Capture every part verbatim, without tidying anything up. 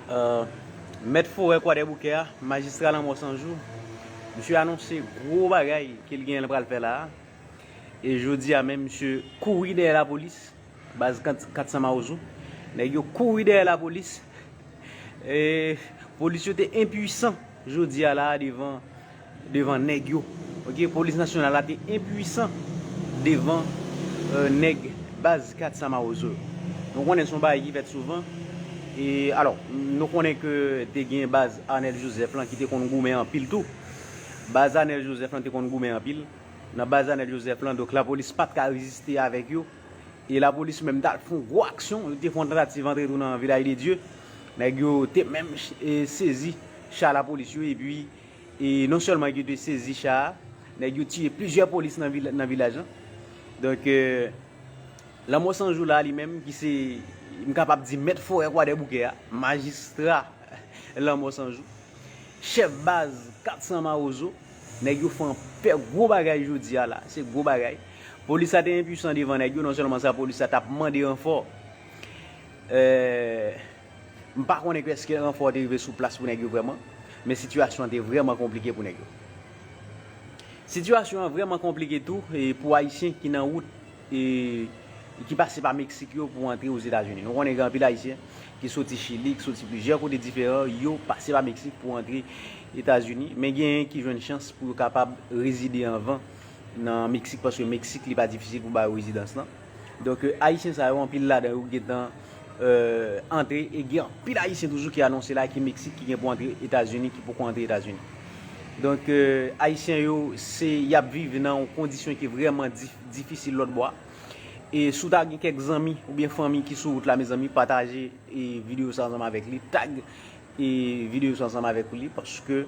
Euh, Mèt forè Kwadèboukè a, majistra Lanmò San Jou, misye anonse gwo bagay ke l genyen l pral fè la a. E jodi a menm, misye kouri dèyè lapolis, baz kat san Mawozo. Nèg yo kouri dèyè lapolis. E polis yo te enpwisan jodi a la a devan devan nèg yo. Oke, polis nasyonal la te enpwisan devan, euh, nèg baz kat san Mawozo yo. Nou konnen se yon bagay ki fèt souvan. E, alò, nou konnen ke te gen baz Arnel Joseph lan ki te konn goumen anpil tou. Baz Arnel Joseph lan te konn goumen anpil. Nan baz Arnel Joseph lan, donk, lapolis pa t ka reziste avèk yo. E lapolis menm t al fè yon gwo aksyon, yo te fè yon tantativ antre tou nan Vilaj de Dye. Nèg yo te menm, e, sezi cha lapolis yo, epi, e non sèlman yo te sezi cha a, nèg yo tiye plizyè polis nan vil-, nan vilaj lan. Donk, e, Lanmò San Jou la, li menm, ki se, m kapab di, mèt forè Kwadèboukè a, majistra Lanmò San Jou, chèf baz kat san Mawozo, nèg yo fè, fè gwo bagay jodi a la, se gwo bagay. Polis la te enpwisan devan nèg yo, non sèlman sa, polis la t ap mande ranfò. Euh, m pa konnen ki èske ranfò te rive sou plas pou nèg yo vrèman, men sitiyasyon an te vrèman konplike pou nèg yo. Sitiyasyon an vrèman konplike tou, e pou Ayisyen ki nan wout, e, e ki pase pa Meksik yo pou antre Ozetazini. Nou konnen gen anpil Ayisyen ki soti Chili, ki soti plizyè kote diferan, yo pase pa Meksik pou antre Etazini, men genyen ki jwenn chans pou yo kapab rezide anvan nan Meksik, paske Meksik, li pa difisil pou ba yo rezidans lan. Donk, euh, Ayisyen sa yo, anpil ladan yo gentan, euh, antre, e gen anpil Ayisyen toujou ki anonse la, ki Meksik, ki gen pou antre Etazini, ki poko antre Etazini. Donk, euh, Ayisyen yo, se, y ap viv nan yon kondisyon ki vrèman dif-, difisil lòt bò a. E si w ta gen kèk zanmi oubyen fanmi ki sou wout la, mezanmi, pataje, e, videyo sa ansanm avèk li, tag, e, videyo sa ansanm avèk li, paske,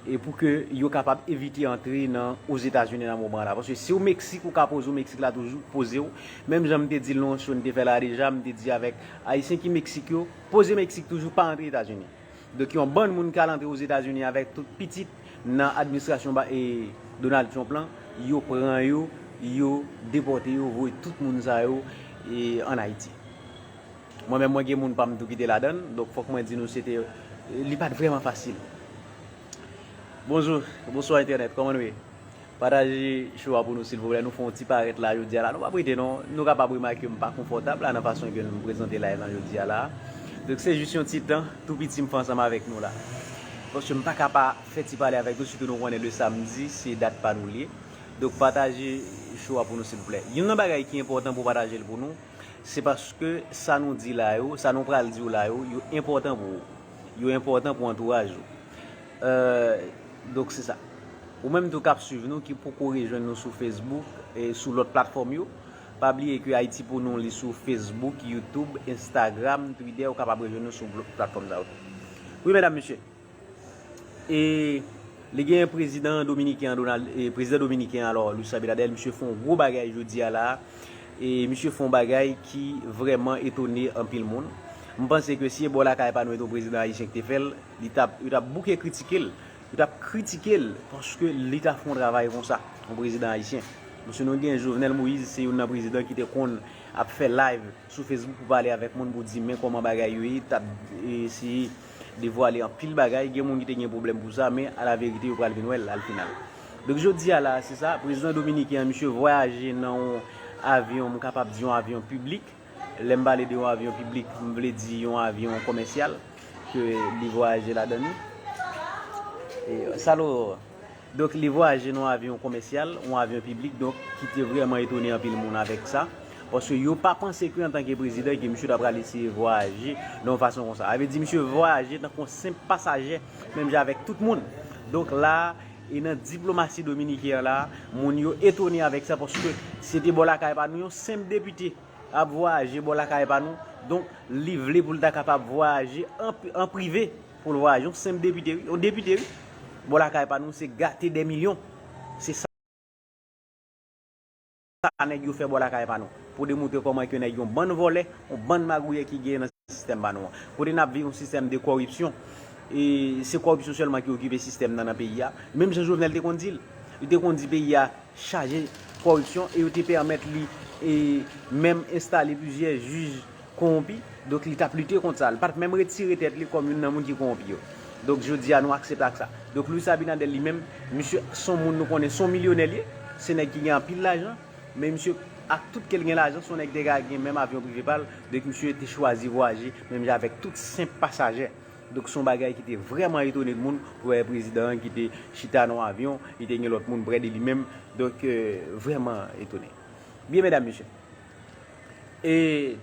e, pou ke yo kapab evite antre nan Ozetazini nan moman la. Paske si w Meksik, ou ka poze w Meksik la toujou, poze w. Menm jan m te di l nan yon show n te fè la deja, m te di avèk Ayisyen ki Meksik yo, poze Meksik toujou, pa antre Etazini. Donk, yon bann moun k al antre Ozetazini avèk tout pitit nan administrasyon ba-, e, Donald Trump lan, yo pran yo, yo depòte yo, voye tout moun sa yo, e, ann Ayiti. Mwen menm, mwen gen moun pa m tou ki te ladan l, donk fòk mwen di nou se te, li pa t vrèman fasil. Bonjou, bonswa entènèt, kòman nou ye? Pataje show a pou nou silvouplè, nou fè yon ti parèt la jodi a la, nou p ap rete non, nou kapab remake m pa konfòtab la nan fason ke nou prezante live lan jodi a la. Donk se jis yon ti tan, tou piti m fè ansanm avèk nou la. Paske m pa ka pa fè ti pale avèk nou, sitou nou konnen le samdi, se dat pa nou li ye. Donk pataje show a pou nou silvouplè. Youn nan bagay ki enpòtan pou pataje l pou nou, se paske sa nou di la yo, sa nou pral di w la yo, yo enpòtan pou ou. Yo enpòtan pou antouraj ou. Euh, donk se sa. Ou menm tou k ap swiv nou, ki poko rejwenn nou sou Facebook e sou lòt platfòm yo, pa bliye ke Ayiti pou nou li sou Facebook, YouTube, Instagram, Twitter, ou kapab rejwenn nou sou platfòm sa yo. Wi, medam, mesye. E li gen prezidan dominiken an, Donald, e prezidan dominiken an, alò, Luis Abinader, misye fè yon gwo bagay jodi a la. E misye fè yon bagay ki vrèman etone anpil moun. M panse ke si e bò lakay pa nou e te yon prezidan ayisyen ki te fè l, li t ap, yo t ap bouke kritike l. Yo t ap kritike l paske li ta fè yon travay konsa, yon prezidan ayisyen. Paske nou gen Jovenel Moïse, se youn nan prezidan ki te konn ap fè live sou Facebook pou pale avèk moun, pou di men kòman bagay yo ye, t ap eseye devwale anpil bagay. Gen moun ki te gen pwoblèm pou sa, men alaverite yo pral vin wè l al final. Donk jodi a la, se sa, prezidan dominiken an, misye vwayaje nan yon avyon, m kapab di yon avyon piblik. Lè m pale de yon avyon piblik, m vle di yon avyon kòmèsyal, ke li vwayaje ladan li. E, salò, Donk, li vwayaje nan yon avyon kòmèsyal, yon avyon piblik, donk, ki te vrèman etone anpil moun avèk sa. Paske yo pa panse ke antanke prezidan, ke misye ta pral eseye vwayaje nan yon fason konsa. Sa vle di, misye vwayaje tankou yon senp pasaje, menm jan avèk tout moun. Donk, la, e nan diplomasi dominiken an la, moun yo etone avèk sa, paske se te bò lakay pa nou, yon senp depite ap vwayaje bò lakay pa nou. Donk, li vle pou l ta kapab vwayaje an, an prive, pou l vwayaje. Yon senp depite, wi. Yon depite, wi. Bò lakay pa nou, se gate dè milyon. Se sa nèg yo fè bò lakay pa nou. Pou demontre kòman ke nèg yon bann vòlè, yon bann magouyè ki genyen nan sistèm pa nou an. Kote n ap viv yon sistèm de kòripsyon. E se kòripsyon sèlman ki okipe sistèm nan, nan peyi a. Menm jan Jovenel te konn di l. Li te konn di peyi a chaje kòripsyon e yo te pèmèt li e menm enstale plizyè jij kowonpi. Donk, li t ap lite kont sa. Li pa t menm retire tèt li kòm youn nan moun ki kowonpi yo. Donk, jodi a, nou aksepte ak sa. Donk, Luis Abinader li menm, misye se yon moun nou konnen, se yon milyonè li ye. Se nèg ki gen anpil lajan. Men misye, ak tout ke l gen lajan, se yon nèg ki te ka gen menm avyon prive pa l. Donk, misye te chwazi vwayaje, menm jan avèk tout senp pasaje. Donk, se yon bagay ki te vrèman etone moun pou wè prezidan an ki te chita nan yon avyon, li te gen lòt moun prè de li menm. Donk, euh, vrèman etone. Byen, medam, mesye. E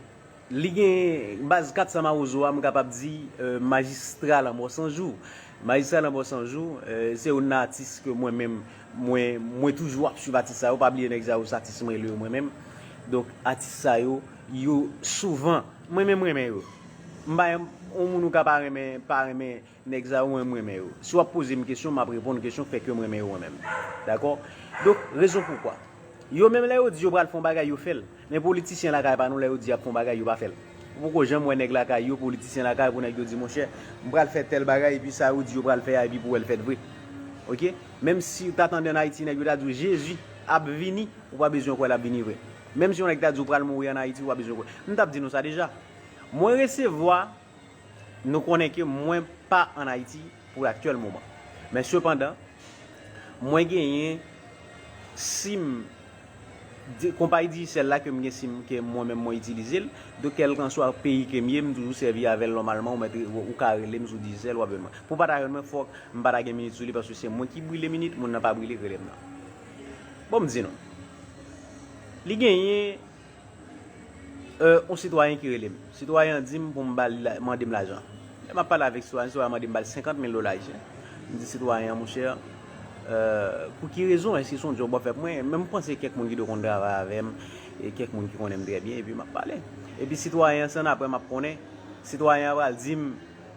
li gen baz kat san Mawozo a, m kapab di, euh, majistra Lanmò San Jou. Majistra Lanmò San Jou, euh, se youn nan atis ke mwen menm, mwen, mwen toujou ap swiv atis sa yo. Pa bliye nèg sa yo, se atis mwen rele yo mwen menm. Donk, atis sa yo, yo souvan, mwen menm renmen yo. M pa yon moun ou ka pa renmen, pa renmen nèg sa yo, mwen, m renmen yo. Si w ap poze m kesyon, m ap reponn kesyon, fè ke m renmen yo mwen menm. Dakò? Donk, rezon poukwa. Yo menm, lè yo di yo pral fè yon bagay, yo fè l. Men politisyen lakay pa nou, lè yo di y ap fè yon bagay, yo pa fè l. Ou poko janm wè nèg lakay yo, politisyen lakay, pou nèg yo di, monchè, m pral fè tèl bagay, epi sa yo di yo pral fè a, epi pou wè l fèt vre. Oke? Menm si w ta tande ann Ayiti, nèg yo ta di w, Jezi ap vini, ou pa bezwen kwè l ap vini vre. Menm si yon nèg ta di w pral mouri ann Ayiti, ou pa bezwen kwè. M t ap di nou sa deja. Mwen resevwa Nou konnen ke mwen pa ann Ayiti pou laktyèl moman. Men sepandan, mwen genyen sim, di- konpayi Digicel la ke m gen sim ke mwen menm mwen itilize l. Donk, kèlkanswa peyi ke m ye, m toujou sèvi avè l nòmalman. Ou mèt, ou, ou ka rele m sou Digicel, w ap jwenn mwen. Pou w pa ta jwenn mwen, fòk m pa ta gen minit sou li, paske se mwen ki brile minit, moun nan pa brile, rele m nan. Bon, m di nou. Li genyen euh, yon sitwayen ki rele m. Sitwayen an di m pou m ba l la- mande m lajan. Lè m ap pale avèk sitwayen, sitwayen an mande m ba l senkant mil dola ayisyen. M di sitwayen an, monchè, euh, pou ki rezon? Èske se yon djòb w ap fè pou mwen? Men m panse kèk moun ki dwe konn travay avè m, e kèk moun ki konnen m trè byen, epi m ap pale. Epi sitwayen an, se annapre m ap konnen, sitwayen an pral di m,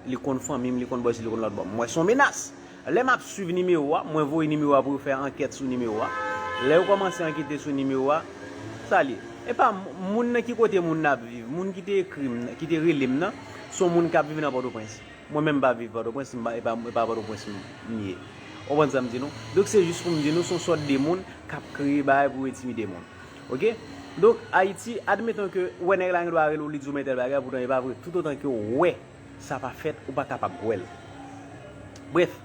li konn fanmi m, li konn bò isi, li konn lòt bò. M wè se yon menas. Lè m ap swiv nimewo a, mwen voye nimewo a pou yo fè ankèt sou nimewo a. Lè yo kòmanse ankete sou nimewo a, sa l ye? E pa m- moun nan ki kote moun nan ap viv, moun ki te ekri m nan, ki te rele m nan, se yon moun k ap viv nan Pòtoprens. Mwen menm m pa viv Pòtoprens, m pa- e pa, e pa Pòtoprens m, m ye. Ou konprann sa m di nou? Donk se jis pou m di nou, se yon sòt de moun k ap kreye bagay pou yo entimide moun. Oke? Donk, Ayiti, admeton ke ou wè nèg la gen dwa rele w, li di w men tèl bagay, poutan e pa vre. Toutotan ke w wè sa pa fèt, ou pa kapab kwè l. Brèf,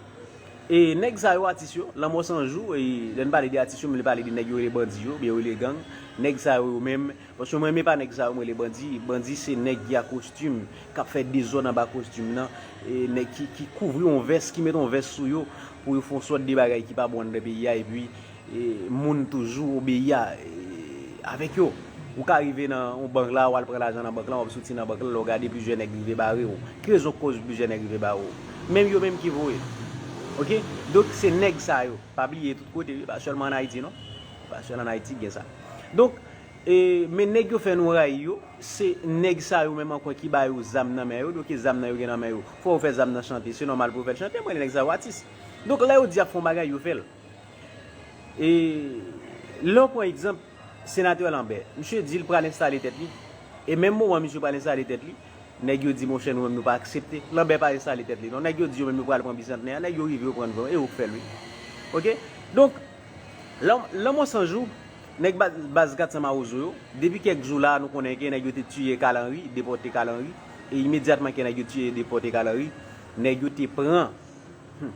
e nèg sa yo, atis yo, Lanmò San Jou, e lè n pale de atis yo, m vle pale de nèg yo rele bandi yo, oubyen yo rele gang. Nèg sa yo, yo menm, paske mwen menm pa nèg sa yo m rele bandi. Bandi se nèg ki a kostim, k ap fè dezòd anba kostim nan, e nèg ki, ki kouvri yon vès, ki met yon vès sou yo pou yo fè yon sòt de bagay ki pa bon anndan peyi a, epi e, moun toujou obeyi a, e, avèk yo. Ou ka rive nan yon bank la, w al pran lajan nan bank la, w ap soti nan bank la, lè w gade plizyè nèg rive bare w. Ki rezon k koz plizyè nèg rive bare w? Menm yo menm ki voye. Oke? Donk, se nèg sa yo. Pa bliye tout kote, wi, pa sèlman ann Ayiti, non. Pa sèl ann Ayiti ki gen sa. Donk, e, men nèg yo fè nou rayi yo, se nèg sa yo menm ankò ki ba yo zam nan men yo, donk e zam nan yo gen nan men yo. Fò yo fè zam nan chante, se nòmal pou yo fè l chante, mwen rele nèg sa yo atis. Donk, lè yo di y ap fè yon bagay, yo fè l. E lè w pran egzanp Senatè Lambert, misye di l pral enstale tèt li. E menm moman misye pral enstale tèt li, nèg yo di, monchè, nou menm nou pa aksepte. Lambert pa enstale tèt li non. Nèg yo di yo menm yo pral pran Bisantnè a, nèg yo rive yo pran l vre, e yo k fè l wi. Oke? Donk, Lan- Lanmò San Jou, nèg ba- baz kat san Mawozo yo, depi kèk jou la, nou konnen ke nèg yo te tiye Carl Henry, depòte Carl Henry, e imedyatman ke nèg yo tiye, depòte Carl Henry, nèg yo te pran Hmm.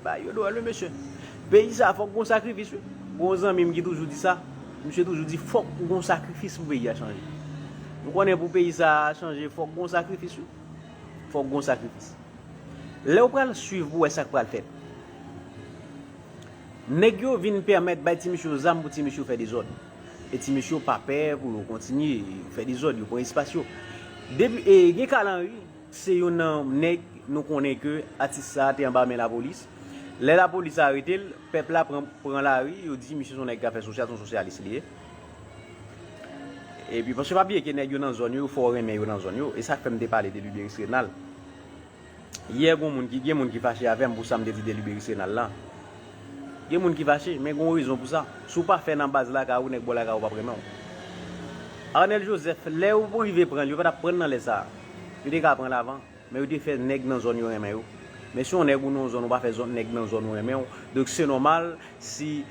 Bagay yo dwòl wi, mesye. Peyi sa a fòk gon sakrifis wi. Gon zanmi m ki toujou di sa. Misye toujou di fòk gon sakrifis pou peyi a chanje. Nou konnen pou peyi sa a chanje, fòk gon sakrifis wi. Fòk gon sakrifis. Lè w pral swiv pou wè sa k pral fèt. Nèg yo vin pèmèt bay ti misye yo zam pou ti misye yo fè dezòd. E ti misye yo pa pè pou yo kontinye fè dezòd, yo pran espas yo. Depi, e, gen Carl Henry, se youn nan nèg nou konnen ke atis sa a te anba men lapolis. Lè lapolis arete l, pèp la pran, pran lari, yo di misye se yon nèg k ap fè sosyal, se yon sosyalis li ye. Epi, paske pa bliye ke nèg yo nan zòn yo, yo fè w renmen yo nan zòn yo. E sa k fè m te pale de Liberis Renal. Yè, gon moun ki, gen moun ki fache avè m pou sa m te di de Liberis Renal la. Gen moun ki fache, men gon rezon pou sa. Si w pa fè nan baz lakay ou, nèg bò lakay ou p ap renmen w. Arnel Joseph, lè yo pou rive pran l, yo pa t ap pran l nan lè sa a. Yo te ka pran l avan, men yo te fè nèg nan zòn yo renmen yo. Men si yon nèg ou nan yon zòn, ou pa fè zòn nèg nan zòn ou renmen w, donk se nòmal si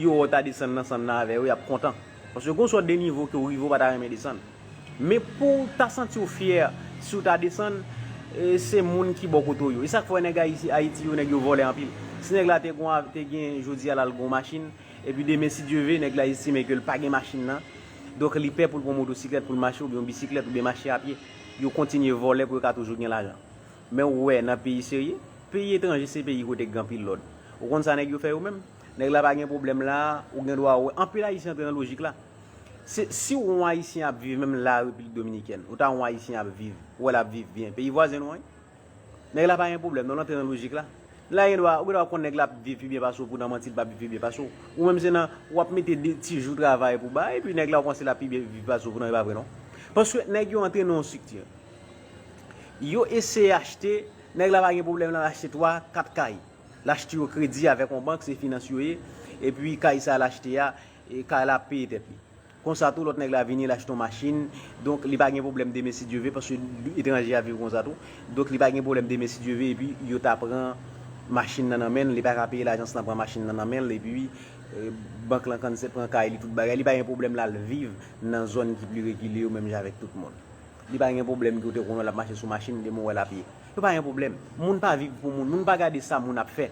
yo wè w ta desann nan sann nan avè yo, y ap kontan. Paske gon sòt de nivo ke w rive, ou pa ta renmen desann. Men pou w ta santi w fyè, si w ta desann, e, se moun ki bò kote w yo. E sa k fè nèg Ayiti, Ayiti yo, nèg yo vòlè anpil. Si nèg la te gon, te gen, jodi a, l al gon machin, epi demen, si Dye ve, nèg la estime ke l pa gen machin nan, donk li pè pou l pran motosiklèt pou l mache, oubyen yon bisiklèt, oubyen mache a pye. Yo kontinye vòlè pou yo ka toujou gen lajan. Men ou wè, nan peyi serye, peyi etranje se peyi kote k gen anpil lòd. Ou konn sa nèg yo fè yo menm? Nèg la pa gen pwoblèm la, ou gen dwa wè. Anpil Ayisyen antre nan lojik la. Se, si yon Ayisyen ap viv menm la Repiblik Dominikèn, ou ta wè yon Ayisyen ap viv, ou wè l ap viv byen. Peyi vwazen nou an, wi. Nèg la pa gen pwoblèm, non, l antre nan lojik la. La gen dwa, ou gen dwa konn nèg la ap viv pi byen pase w, poutan manti, l p ap viv pi byen pase w. Ou menm se nan, w ap mete de ti jou travay pou bay, epi nèg la ou panse l ap pi byen viv pase w, poutan e pa vre non. Paske nèg yo antre nan yon estrikti. Yo eseye achte, nèg la pa gen pwoblèm, l al achte twa, kat kay. L achte yo kredi avèk yon bank, se finans yo ye. Epi kay sa l achte a, e kay la ap peye tèt li. Konsa tou, lòt nèg la vini, l achte yon machin. Donk, li pa gen pwoblèm demen, si Dye ve, paske etranje a viv konsa tou. Donk, li pa gen pwoblèm demen, si Dye ve, epi yo ta pran machin nan nan men l, li pa ka peye lajans lan pran machin nan nan men l, epi, e, bank lan kannsè pran kay li, tout bagay. Li pa gen pwoblèm l al viv nan zòn ki pli rekile yo, menm jan avèk tout moun. Li pa gen pwoblèm ki w te konnen l ap mache sou machin, demen w wè l a pye. Yo pa gen pwoblèm. Moun pa viv pou moun. Moun pa gade sa moun ap fè.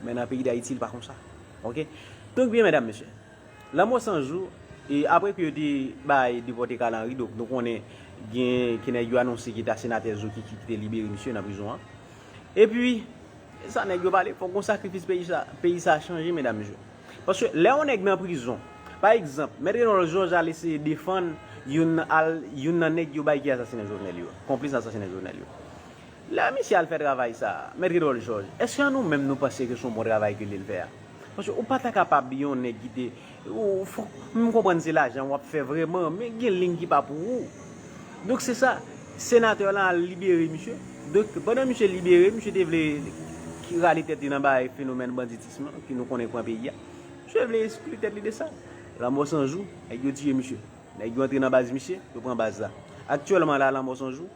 Men nan peyi Dayiti, li pa konsa. Oke? Donk, byen, medam, mesye, Lanmò San Jou, e apre ke yo te bay depòte Carl Henry, donk, nou konnen gen, ke nèg yo anonse ke ta senatè Zoki ki, ki te libere misye nan prizon an. Epi, sa nèg yo pale, fòk gon sakrifis peyi sa, peyi sa chanje, medam, mesye. Paske lè yon nèg nan prizon, pa egzanp, Mèt Renold Georges al eseye defann youn, al, youn nan nèg yo bay ki asasinen Jovenel yo, konplis nan asasinen Jovenel yo. Lè misye al fè travay sa, Mèt Renold Georges, èske an nou menm nou panse ke se yon bon travay ke li l fè a? Paske ou pa ta kapab yon nèg ki te, ou, fòk, m konprann se lajan w ap fè vrèman, men gen liy ki pa pou ou. Donk se sa, senatè lan al libere misye. Donk pandan misye libere, misye te vle ki rale tèt li nan bagay fenomèn banditis lan, ke nou konnen pran peyi a. Misye vle eskli tèt li de sa. Lanmò San Jou, nèg yo tiye misye. Nèg yo antre nan baz misye, yo pran baz la. Aktyèlman la, Lanmò San Jou,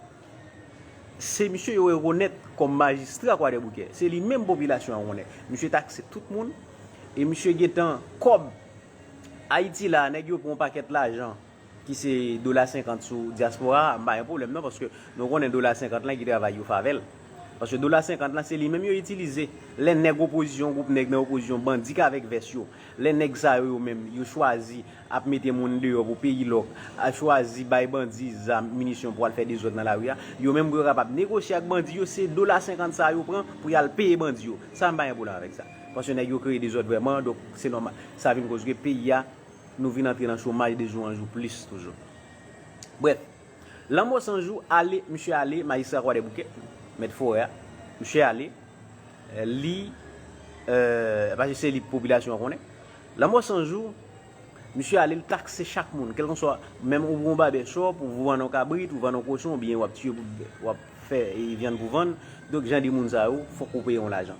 se misye yo rekonèt kòm majistra Kwadèboukè. Se li menm popilasyon an konnen. Misye takse tout moun, e misye gentan kòb Ayiti la, nèg yo pran yon pakèt lajan ki se dola senkant sou dyaspora a, m pa gen pwoblèm non, paske nou konnen dola senkant lan ki travay yo fè avè l. Paske dola senkant lan, se li menm yo itilize. Lè nèg opozisyon, gwoup nèg nan opozisyon, bandi k avèk vès yo, lè nèg sa yo, yo menm, yo chwazi ap mete moun deyò pou peyi lòk, ap chwazi bay bandi zam, minisyon pou al fè dezòd nan lari a, yo menm pou yo kapab negosye ak bandi yo, se dola senkant sa yo pran pou y al peye bandi yo. Sa m pa gen pwoblèm avèk sa. Paske nèg yo kreye dezòd vrèman, donk se nòmal. Sa vin koz ke peyi a, nou vin antre nan chomaj de jou an jou plis toujou. Brèf, Lanmò San Jou ale, misye ale, majistra Kwadèboukè, mèt forè a, misye ale, eh, li, eh, paske se li popilasyon an konnen. Lanmò San Jou, misye ale, li takse chak moun, kèlkanswa, menm ou gon babè chòp, ou vann yon kabrit, ou vann yon kochon, oubyen w ap tiye, w ap fè, e, vyann pou vann. Donk, jan de moun sa yo, fòk ou peye yon lajan.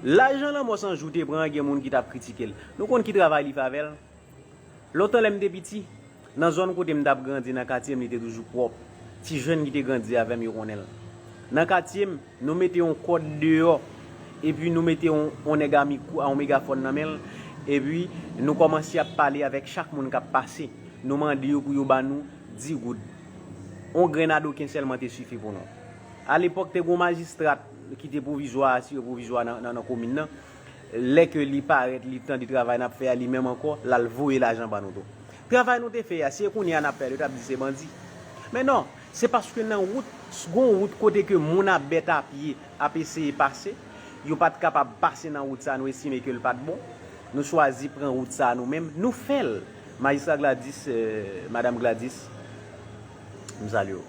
Lajan Lanmò San Jou te pran, gen moun ki t ap kritike l. Nou konn ki travay li fè avè l? Lontan lè m te piti, nan zòn kote m t ap grandi, nan katye m, li te toujou pwòp. Ti jèn ki te grandi avè m, yo konnen l. Nan katye m, nou mete yon kòd deyò, epi nou mete yon, yon nèg a mikwo, a yon megafòn nan men l, epi nou kòmanse ap pale avèk chak moun k ap pase. Nou mande yo pou yo ba nou dis goud. Yon grenn adoken sèlman te sifi pou nou. Alepòk, te gen yon majistra ki te pwovizwa, asire pwovizwa nan, nan, nan komin nan. Lè ke li parèt, li tande travay n ap fè a, li menm ankò, l al voye lajan ban nou tou. Travay nou te fè a, si se kounye a n ap fè l, yo t ap di se bandi. Men non, se paske nan wout, gon wout kote ke moun a bèt a pye ap eseye pase, yo pa t kapab pase nan wout sa, nou estime ke l pa t bon. Nou chwazi pran wout sa nou menm, nou fè l. Majistra Gladys, eh, Madanm Gladys, m salye w.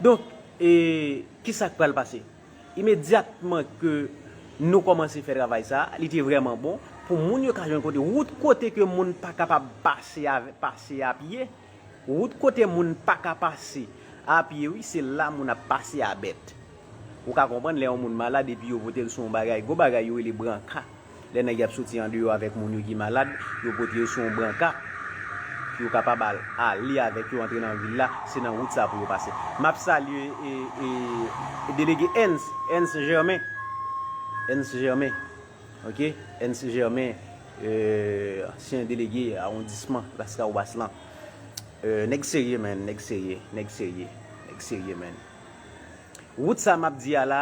Donk, e, kisa k pral pase? Imedyatman ke nou kòmanse fè travay sa a, li te vrèman bon pou moun yo ka jwenn kote, wout kote ke moun pa kapab pase avè, pase a pye, wout kote moun pa ka pase a pye, wi, se la moun ap pase a bèt. Ou ka konprann lè yon moun malad epi yo pote l sou yon bagay, gwo bagay yo rele branka. Lè nèg y ap soti andeyò avèk moun yo ki malad, yo pote yo sou yon branka pou yo kapab al, ale avèk yo antre nan vil la, se nan wout sa pou yo pase. M ap salye, e, e, e delege Ernst, Ernst Germain. Ernst Germain, oke? Ernst Germain, e, ansyen delege awondisman Las Cahobas lan. Euh, nèg serye, man, nèg serye, nèg serye, nèg serye, man. Wout sa m ap di a la,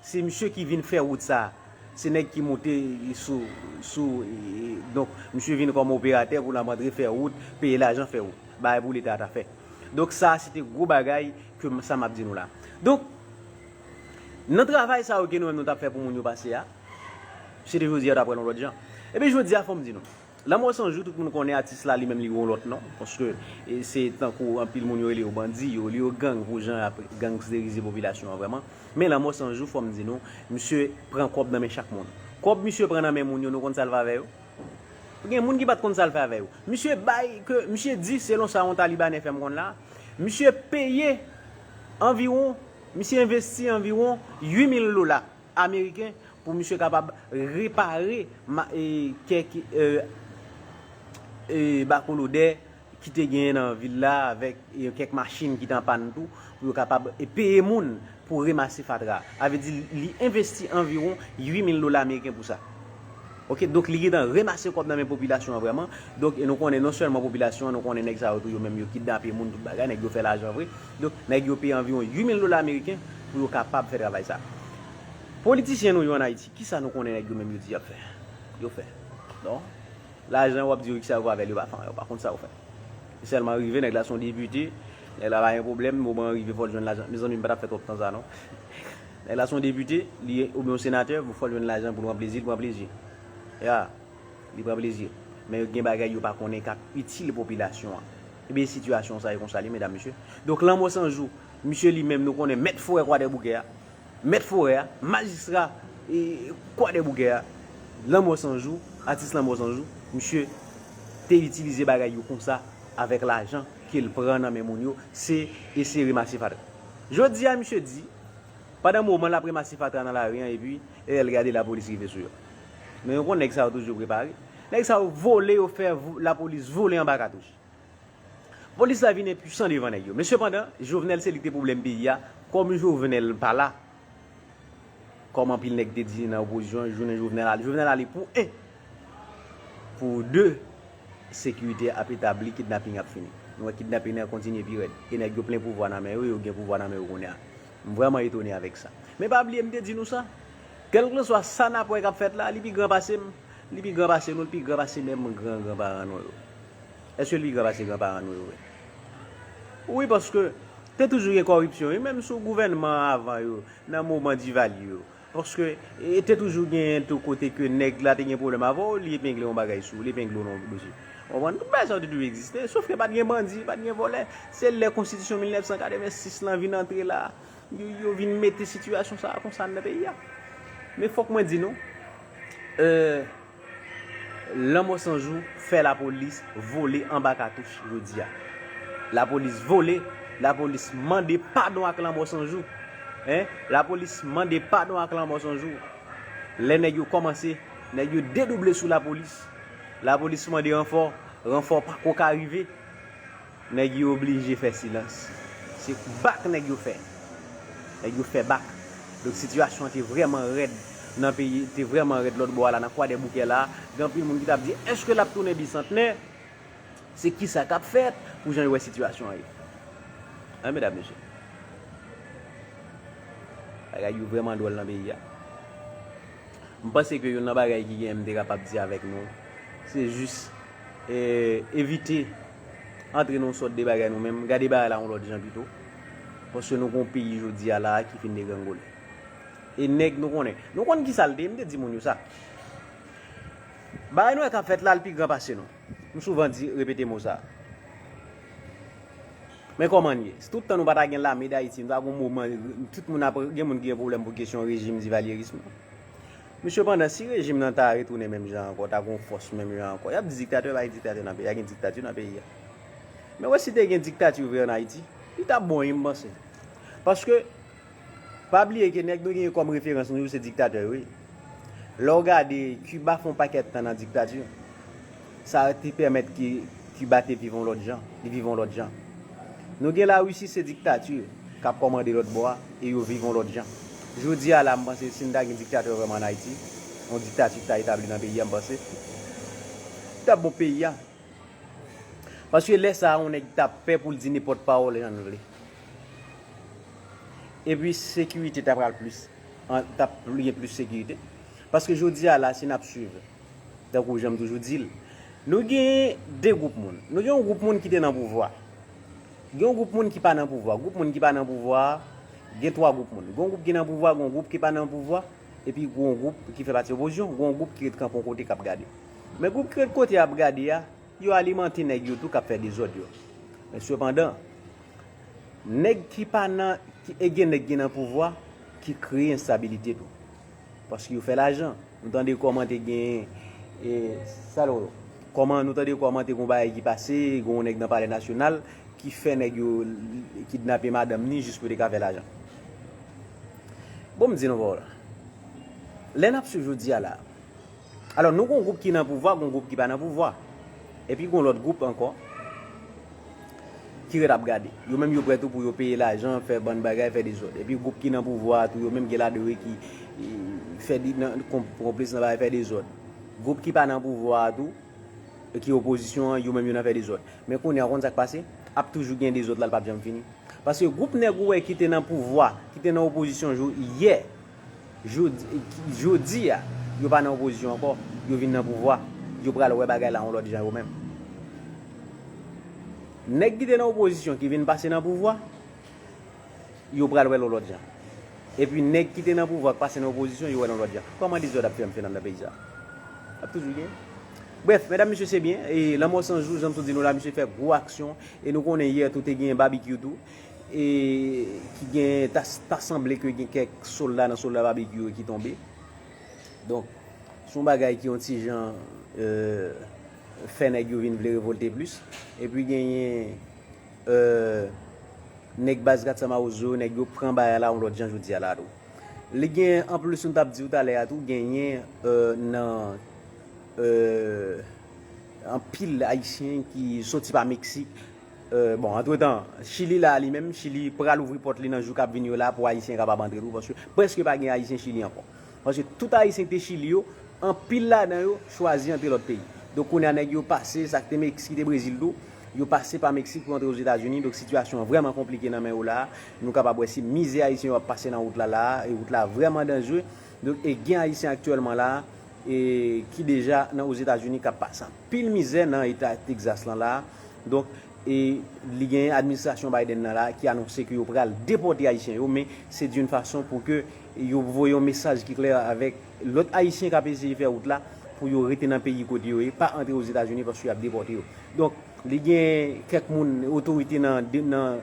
se misye ki vin fè wout sa. Se nèg ki monte sou, sou, e, donk, misye vin kòm operatè pou l ap antre fè wout, peye lajan fè wout. Bagay pou leta ta fè. Donk, sa, se te gwo bagay ke m, sa m ap di nou la. Donk, nan travay sa yo ke nou menm nou t ap fè pou moun yo pase a, se te jodi a t ap wè l yon lòt jan. Epi jodi a, fò m di nou, Lanmò San Jou, tout moun konnen atis la, li menm li gen yon lòt non, paske, e, se tankou anpil moun yo rele yo bandi, yo rele yo gang pou jan y ap gangsterize popilasyon an vrèman. Men Lanmò San Jou, fò m di nou, misye pran kòb nan men chak moun. Kòb misye pran nan men moun yo, nou konn sa l fè avè yo? Gen moun ki pa t konn sa l fè avè yo. Misye bay ke, misye di, selon sa yon Talibanè fè m konn la, misye peye anviwon, misye envesti anviwon uit mil dola ameriken pou misye kapab repare ma, e, kèk, e, e, bakolodè ki te genyen nan vil la avèk, e, kèk machin ki te an pàn tou, pou yo kapab, e, peye moun pou remase fatra. Sa vle di, li envesti anviwon uit mil dola ameriken pou sa. Oke, donk li gentan remase kòb nan men popilasyon an vrèman. Donk, e nou konnen non sèlman popilasyon an, nou konnen nèg sa yo tou yo menm yo kidnape moun, tout bagay, nèg yo fè lajan vre. Donk, nèg yo peye anviwon uit mil dola ameriken pou yo kapab fè travay sa. Politisyen nou yo ann Ayiti, kisa nou konnen nèg yo menm yo di y ap fè? Yo fè. Non? Lajan w ap di yo kisa yo fè avè l, yo pa fè anyen, yo pa konn sa yo fè. Yo sèlman rive, nèg la se yon depite, nèg la pa gen pwoblèm, moman an rive, fò l jwenn lajan. Mezanmi, m pa t ap fè twòp tan sa non. Nèg la se yon depite, li, oubyen yon senatè, fò l jwenn lajan pou l pran plezi, l pran plezi. Ya, li pran plezi. Men yo gen bagay yo pa konnen k ap itil popilasyon an. Ebyen, sitiyasyon sa e konsa li, medam, mesye. Donk, Lanmò San Jou, misye li menm, nou konnen, mèt forè Kwadèboukè a, mèt forè a, majistra, e, Kwadèboukè a, Lanmò San Jou, atis Lanmò San Jou, misye te itilize bagay yo konsa avèk lajan ke l pran nan men moun yo, se, e se remase fatra. Jodi a, misye di, pandan moman l ap remase fatra nan lari an, epi, e lè l gade lapolis rive sou yo. Men nou konn nèg sa yo toujou prepare. Nèg sa yo vole, yo fè vo, lapolis vole anba katouch. Polis la vin enpwisan devan nèg yo. Men sepandan, Jovenel se li ki te pwoblèm peyi a. Kòm Jovenel pa la, kòm anpil nèg te di nan opozisyon, jounen Jovenel ale, Jovenel ale pou en. Pou de, sekirite ap etabli, kidnaping ap fini. Nou wè kidnaping nan kontinye pi rèd. E nèg yo plen pouvwa nan men yo, yo gen pouvwa nan men yo kounye a. M vrèman etone avèk sa. Men pa bliye, m te di nou sa. Kèlkeswa sa n ap wè k ap fèt la, li pi gran pase m. Li pi gran pase nou, li pi gran pase menm gran gran paran nou yo. Èske li pi gran pase gran paran nou yo vre? Wi, paske te toujou gen kòripsyon, wi, menm sou gouvènman avan yo, nan moman Divalye yo. Paske, e, te toujou gen tou kote ke nèg la te gen pwoblèm avè w, li epengle yon bagay sou ou, li epengle w nan yon dosye. Ou konprann? Tout bagay sa yo te toujou egziste, sof ke pa t gen bandi, pa t gen vòlè. Se lè konstitisyon mil nèf san katrevensis lan vin antre la, yo, yo vin mete sitiyasyon sa a konsa nan peyi a. Men fòk mwen di nou, e, Lanmò San Jou fè lapolis vole anba katouch jodi a. Lapolis vole, lapolis mande padon ak Lanmò San Jou. En? Lapolis mande padon ak Lanmò San Jou. Lè nèg yo kòmanse, nèg yo dedouble sou lapolis. Lapolis mande ranfò, ranfò pako ka rive. Nèg yo oblije fè silans. Se bak nèg yo fè. Nèg yo fè bak. Donk, sitiyasyon an te vrèman rèd nan peyi, te vrèman rèd lòt bò a la, nan Kwadèboukè la. Gen anpil moun ki t ap di, èske l ap tounen Bisantnè? Se kisa k ap fèt pou jan yo wè sitiyasyon an ye? An, medam, mesye. Bagay yo vrèman dwòl nan peyi a. M panse ke youn nan bagay ki gen m te kapab di avèk nou, se jis, e, evite antre nan yon sòt de bagay nou menm, gade bagay la yon lòt jan pito. Paske nou gen yon peyi jodi a la ki fin degrengole. E nèg nou konnen, nou konn ki sa l te ye, m te di moun yo sa. Bagay nou wè k ap fèt la, l pi gran pase nou. M souvan di, repete mo sa. Men kòman n ye? Si tout tan nou pa ta gen lame Dayiti, nou ta gen yon moman, tout moun ap, gen moun ki gen pwoblèm pou kesyon rejim divalyeris lan. Men sepandan, si rejim nan ta retounen menm jan ankò, ta gen yon fòs menm jan ankò, y ap di diktatè pa gen diktatè nan peyi a, gen diktati nan peyi a. Men wè si te gen diktati vre ann Ayiti, li t ap bon wi, m panse. Paske, pa bliye ke nèg nou genyen kòm referans nou yo se diktatè yo, wi. Lè w gade, Kiba fè yon pakèt tan nan diktati. Sa te pèmèt ke Kiba te viv yon lòt jan, li viv yon lòt jan. Nou gen Larisi, se diktati k ap kòmande lòt bò a, e yo viv yon lòt jan. Jodi a la, m panse si n ta gen diktatè vrèman ann Ayiti, yon diktati ki ta etabli nan peyi a, m panse, t ap bon peyi a. Paske lè sa a, yon nèg t ap pè pou l di nenpòt pawòl jan l vle. Epi sekirite ta pral plis, an, t ap gen plis sekirite. Paske jodi a la, si n ap swiv, tankou jan m toujou di l, nou gen de gwoup moun. Nou gen yon gwoup moun ki te nan pouvwa. Gen yon gwoup moun ki pa nan pouvwa. Gwoup moun ki pa nan pouvwa a, gen twa gwoup moun. Gen yon gwoup ki nan pouvwa, gen yon gwoup ki pa nan pouvwa, epi gen yon gwoup ki fè pati opozisyon, gen yon gwoup ki ret kanpe yon kote k ap gade. Men gwoup ki ret kote ap gade a, yo alimante nèg yo tou k ap fè dezòd yo. Men sepandan, nèg ki pa nan, ki, e gen nèg ki nan pouvwa ki kreye enstabilite tou. Paske yo fè lajan. Nou tande kòman te gen, e, sa l, kòman nou tande kòman te gen yon bagay ki pase, gen yon nèg nan Palè Nasyonal ki fè nèg yo kidnape madanm ni jis pou te ka fè lajan. Bon, m di nou pawòl. Lè n ap swiv jodi a la, alò, nou gon gwoup ki nan pouvwa, gon gwoup ki pa nan pouvwa. Epi gon lòt gwoup ankò ki ret ap gade. Yo menm yo prè tou pou yo peye lajan, fè bann bagay, fè dezòd. Epi gwoup ki nan pouvwa a tou, yo menm gen ladan yo ki, e, fè di, nan, kon-, konplis nan bagay fè dezòd. Gwoup ki pa nan pouvwa a tou, e ki opozisyon an, yo menm yo nan fè dezòd. Men kounye a, ou konn sa k pase? Ap toujou gen dezòd la, l p ap janm fini. Paske gwoup nèg ou wè ki te nan pouvwa, ki te nan opozisyon jou, yè, jodi, jodi a, yo pa nan opozisyon ankò, yo vin nan pouvwa, yo pral wè bagay la yon lòt jan yo menm. Nèg ki te nan opozisyon ki vin pase nan pouvwa, yo pral wè l yon lòt jan. Epi nèg ki te nan pouvwa k pase nan opozisyon, yo wè l yon lòt jan. Kòman dezòd ap fè antre nan peyi sa? Ap toujou gen. Brèf, medam, mesye, se byen. E Lanmò San Jou, jan m sot di nou la, misye fè gwo aksyon. E nou konnen yè tou te gen babikyou tou. E ki gen, ta, ta sanble ke gen kèk sòlda nan sòlda babikyou yo ki tonbe. Donk, se yon bagay ki yon ti jan, e, fè nèg yo vin vle revòlte plis. Epi genyen, e, nèg baz Katsa Mawozo, nèg yo pran bagay la yon lòt jan jodi a la tou. Li gen, anplis nou t ap di w talè a tou, genyen, e, nan, e, anpil Ayisyen ki soti pa Meksik. E, bon, antretan, Chili la li menm, Chili pral ouvri pòt li nan jou k ap vini yo la pou Ayisyen kapab antre tou, paske prèske pa gen Ayisyen Chili ankò. Paske tout Ayisyen ki te Chili yo, anpil ladan yo chwazi antre lòt peyi. Donk, kounye a, nèg yo pase, sa ki te Meksik, ki te Brezil tou, yo pase pa Meksik pou antre Ozetazini. Donk, sitiyasyon an vrèman konplike nan men yo la. Nou kapab wè se mizè Ayisyen yo ap pase nan wout la la, e wout la vrèman danjre. Donk, e gen Ayisyen aktyèlman la, e ki deja nan Ozetazini k ap pase anpil mizè nan eta Tegzas lan la. Donk, e li gen administrasyon Biden nan la ki anonse ke yo pral depòte Ayisyen yo, men se d'une façon pou ke yo voye yon mesaj ki klè avèk lòt Ayisyen k ap eseye fè wout la pou yo rete nan peyi kote yo ye, pa antre Ozetazini paske y ap depòte yo. Donk, li gen kèk moun, otorite nan, nan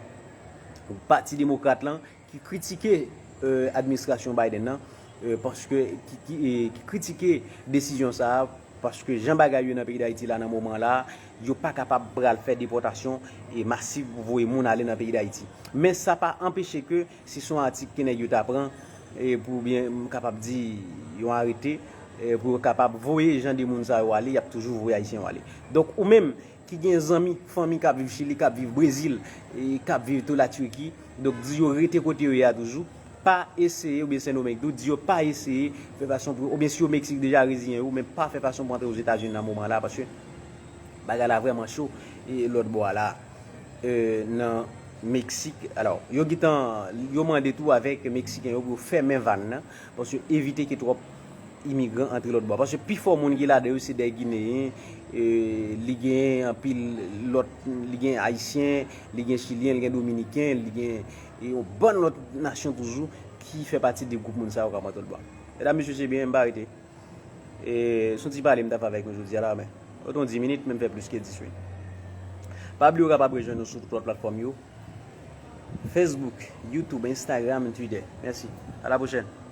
Pati Demokrat lan, ki kritike, e, administrasyon Biden nan, e, paske, ki, ki, e, ki kritike desizyon sa a, paske jan bagay yo nan peyi Dayiti la nan moman la, yo pa kapab pral fè depòtasyon, e, masiv pou voye moun ale nan peyi Dayiti. Men sa pa anpeche ke si se yon atik ke nèg yo ta pran, e, pou byen, m kapab di, yon arete, e, pou yo kapab voye jan de moun sa yo ale, y ap toujou voye Ayisyen yo ale. Donk, ou menm, ki gen zanmi, fanmi k ap viv Chili, k ap viv Brezil, e k ap viv tou Latirki. Donk, di yo rete kote yo ye a toujou. Pa eseye, oubyen Sendomeng tou, di yo pa eseye fè fason pou, oubyen si yo Meksik deja reziyen yo, men pa fè fason pou antre Ozetazini nan moman la, paske bagay la vrèman cho, e lòt bò a la, e, nan Meksik. Alò, yo gentan, yo mande tou avèk Meksiken yo pou yo fèmen vàn nan, paske evite ke twòp imigran antre lòt bò. Paske pifò moun ki ladan yo se dè Gineyen, e, li gen anpil lòt, li gen Ayisyen, li gen Chilyen, li gen Dominiken, li gen, e, yon bann lòt nasyon toujou ki fè pati de gwoup moun sa yo k ap antre lòt bò. Medam, mesye, se byen, m pa rete. E, se yon ti pale m t ap fè avèk nou jodi a la, men, otan di minit, men m fè plis ke dis, wi. Pa bliye ou kapab rejwenn nou sou tout lòt platfòm yo. Facebook, YouTube, Instagram, Twitter. Mèsi. A la pwochèn.